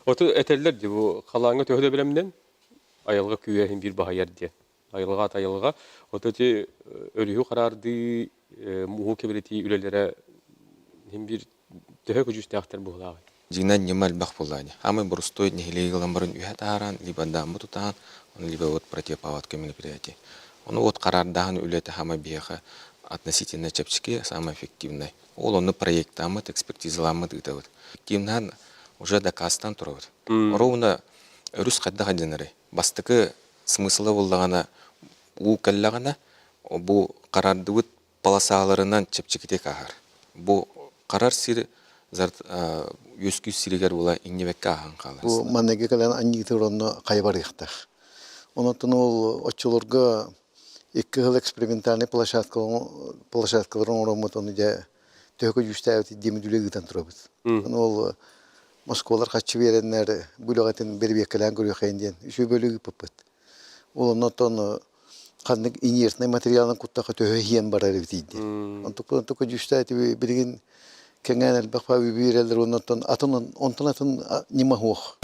Оту этэллэр дии бу халааҥҥа төһө да бэлэмнэн айылҕа күүһэ биир баһыйар диэн. Айылҕа ат айылҕа. Ото ити өрүһү хараардыы, мууһу кэбирэтии үлэлэрэ иһин биир төһө көдьүүстээхтэр быһыылааҕый? Дьиҥинэн ньыма элбэх буоллаҕа ини. Аамай боростуой нэһилиэги ылан баран үһэ таһааран, либо дамба тутаһан, ону либо вот противопаводка мероприятие. Ону вот хараардааһын үлэтэ хаамай биһиэхэ относительно чэпчэки, самое эффективное. Ол онно проектааммыт, экспертизаламмыт ыытабыт. Эффективнаһан уже дакаастаан турабыт. Ровно өрүс хайдах дьанарый? Бастакы смысла буоллаҕына уу кэллэҕинэ бу хараардыбыт полосаларынан чэпчэкитик ааһар. Бу харар сир үөскүүр сиригэр була иҥнибэккэ ааһан хаалар. Бу манныгы кэлэн анньыытыр онно хайа барыахтаах. Онон ол оччолорго икки сыл экспериментальный площадкаларын оҥороммут ону дьэ төһө көдьүүстээбит диэмит үлэ ыытан турабыт. Ону ол Москвалар хаччы биэрэннэр бу үлэҕитин бэрэбиэркэлээн көрүөххэйин диэн үчүгэй бөлүгү ыыппыппыт. Ол оннуттан ханнык инертнай материалын куттаха төһө иһиэн барар эбитий диэн. Онтукпун онтук көдьүүстээтиби билигин кэҥээн элбэх биэрэллэр оннуттан атын онтон атын ньыма суох.